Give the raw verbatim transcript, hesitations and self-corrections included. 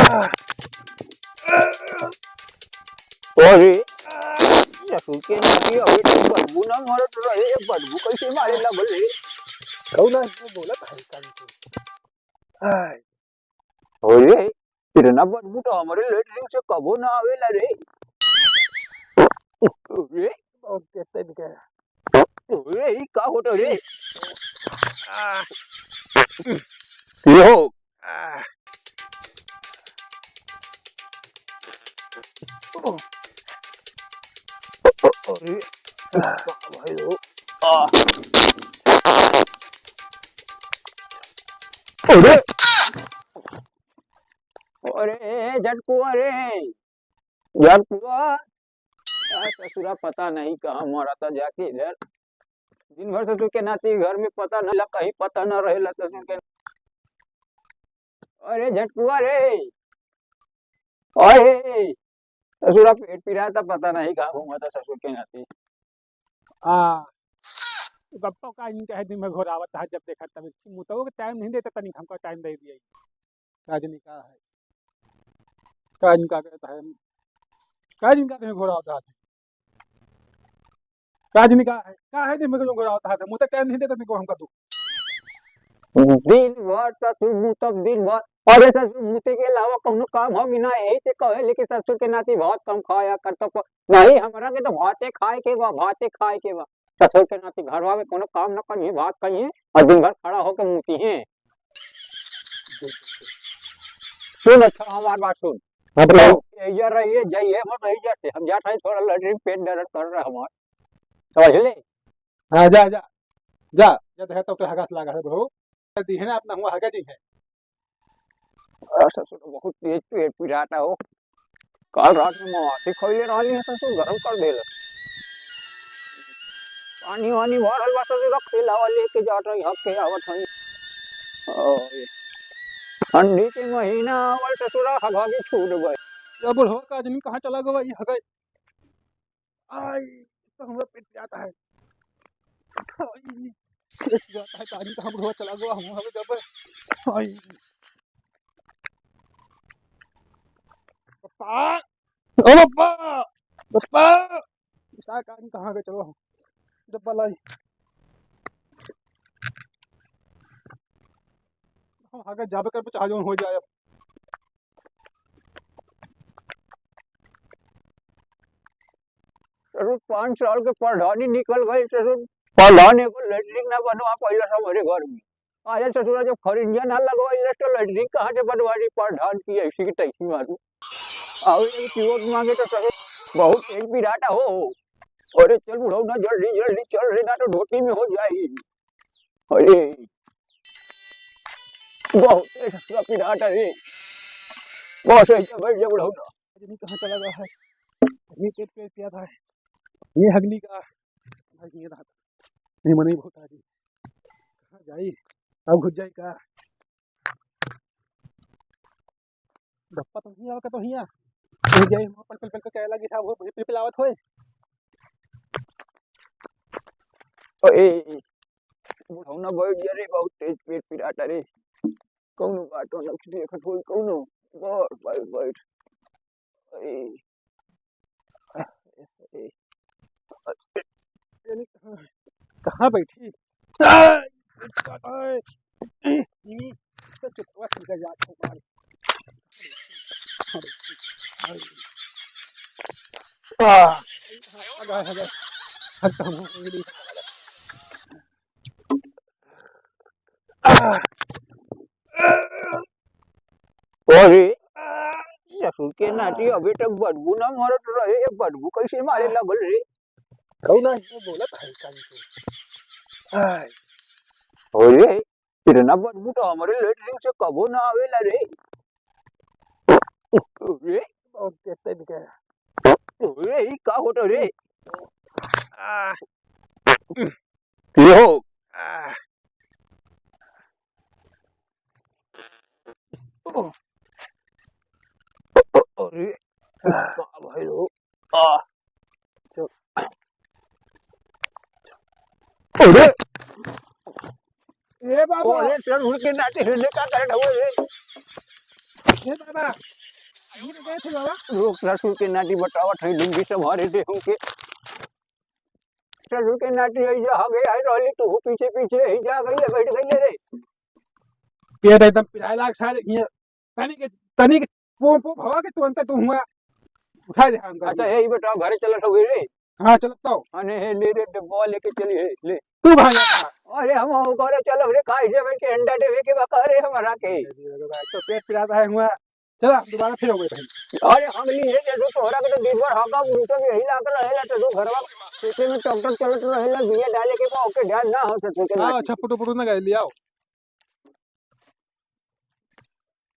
अरे, ससुर के नाती, अबे तो बदबू ना मरत रहे, बदबू कैसे मारे लगल रे? कौन है इसमें बोलत है कान से? आय। अरे, इतना बदबू तो हमरे लेटरिन से कबो ना आवेला रे। अरे, बहुत तेज तेज गया। अरे, ई का होता रे? आ। यो। आ। अरे, का भाई हो? आ। अरे! अरे, झटकुआ रे, झटकुआ, का ससुरा पता नहीं कहाँ मरा था जाके इधर। दिन भर ससुर के नाती घर में पता न लग, कहीं पता न रहेला ससुर के। अरे झटकुआ रे, अरे ससुरा पेट पिराता, पता नहीं कहाँ घूमता ससुर के नाती। हाँ, गप्पा का इनका है, दिन भर घोरावत है, जब देखा तब मुतवो के टाइम नहीं देता, तनिक हमका टाइम दे दिया। का जनी का है, का जनी का कहता है, का जनी का तुम्हें घोरावत है, का जनी का है, का है दिन भर घोरावत है, मुते टाइम नहीं देता तनिको हमका तू। दिन भर ससुर मुतब, दिन भर। अरे ससुर, मुते के अलावा कौनो काम हो भी ना, यही से कहे, लेकिन ससुर के नाती भात कम खाया कर, तो प-, नहीं, हमरा के तो भाते खाए के बा, भाते खाए के बा। ससुर के नाती घरवा में कोनो काम न करिए, भात खाइए और दिन भर खड़ा होके मुतिए। सुन, अच्छा, हमार बात सुन। हाँ, बोलो। तो एइजा रहिए, जाइए मत एइजा से। हम जात हई, थोड़ा लेटरिन, पेट दर्द कर रहा हमार। समझ ले? हाँ, जा, जा। जा, जा, देखा तो के हगास लागा है, बहू। दी है ना अपना हुआ हगा दी है। आ, ससुर, बहुत तेज पेट पिराता हो। काल रात में मवासी खइले रहली है ससुर, गरम कर देलस। पानी वानी भरल बा ससुर, खिलावा लेके जात रही, हग के आवत हई। ओए, ठंडी के महीना आवल ससुरा, हगा भी छूट गए। या बुढ़वा का आदमी कहाँ चला गवा, ई हगा? आई, तो हमरा पेट पिराता है। आई, पेट पिराता है, तारी तो हम रोज चला गवा, हम हमें जब, आई। पप्पा, ओ पप्पा, पप्पा, का, का, कहाँ गए? चलो, डब्बा लाई। हम आगे जाबे करबे, चाहे जौन हो जाए अब। ससुर, पाँच साल के प्रधानी निकल गई ससुर, प्रधान एगो लेटरिन ना बनवा पाइला हमारे घर में। अरे ससुरा, जब खरिंजा ना लगवाइले तो लेटरिन कहाँ से बनवाई प्रधान की ऐसी की तैसी मारू। और ये चोट मांगे तो ससुर बहुत तेज पिराता हो। अरे चल बुढ़ऊ ना, जल्दी जल्दी चल रे, ना तो धोती में हो जाई। अरे बहुत तेज ससुरा पिराता रे। बस ऐसे बैठ जा बुढ़ऊ ना। आदमी कहाँ चला गया है? ये पेट पे पिया था। ये हगली का भाई, ये रहा। ये मनई बहुत आदमी। कहाँ जाई? अब घुस जाई का? गप्पा तो हियाँ, का तो हियाँ। घुस जाई, वहाँ पल पल पल के कहे लगी था, वो पिलपिलावत होए। ओ, ए, ए, बुढ़ऊ ना बैठ जा रे, बहुत तेज पेट पिराता रे। कौनो बात हो ना, देखत होई कौनो। बैठ, बैठ, बैठ। ए, ए, ए, कहाँ बैठी? आ, आ, आ, आ, आ, आ, अरे, ससुर के नाती अबे तक बदबू ना मरत रहे, ये बदबू कैसे मारे लगल रे? कौन है ये बोलत है कान से? आय। अरे, इतना बदबू तो हमारे लेटरिन से कबो ना आवेला रे। अरे, बहुत तेज तेज गया। अरे, ई का होता रे? आ, यो। आ। अरे, का भाई हो? आ। अरे! ए बाबा! अरे, चल, उड़ के नाचे, हेले का करत हवे रे? ए बाबा! दूर गए थे बाबा। रुक, ससुर के नाती बतावत है, लुंगी संभारे दे हमके। ससुर के नाती है, जा हगे आई रहली, तू पीछे पीछे ही जा गई, बैठ गई रे। पेट एकदम पिराए लाग सारे, ये तनी के, तनी के पो, पो भवा के तुरंत तू हुआ उठा दे हमका। अच्छा, ये बताओ, घरे चलत हो गई रे? हाँ, चलत तो। अरे, हे, ले रे, डब्बा लेके चली है, ले। तू भाग जा। अरे, हम हो घरे चलब रे, काहे से बैठ के अंडा देवे के बा, अरे, हमारा के। तो पेट पिराता है हुआ। चला, दोबारा फिर हो गए भाई। अरे, हम नहीं है, जैसे तोहरा के तो दिन भर हगा, उनको भी यही लागल रहेला, तो तू घरवा, पेटे में टॉक्टर चलत रहेला, बिया डाले के बा, ओके ध्यान ना हो सके के हाँ, बात। अच्छा, पुटो, पुटो ना गए, ले आओ।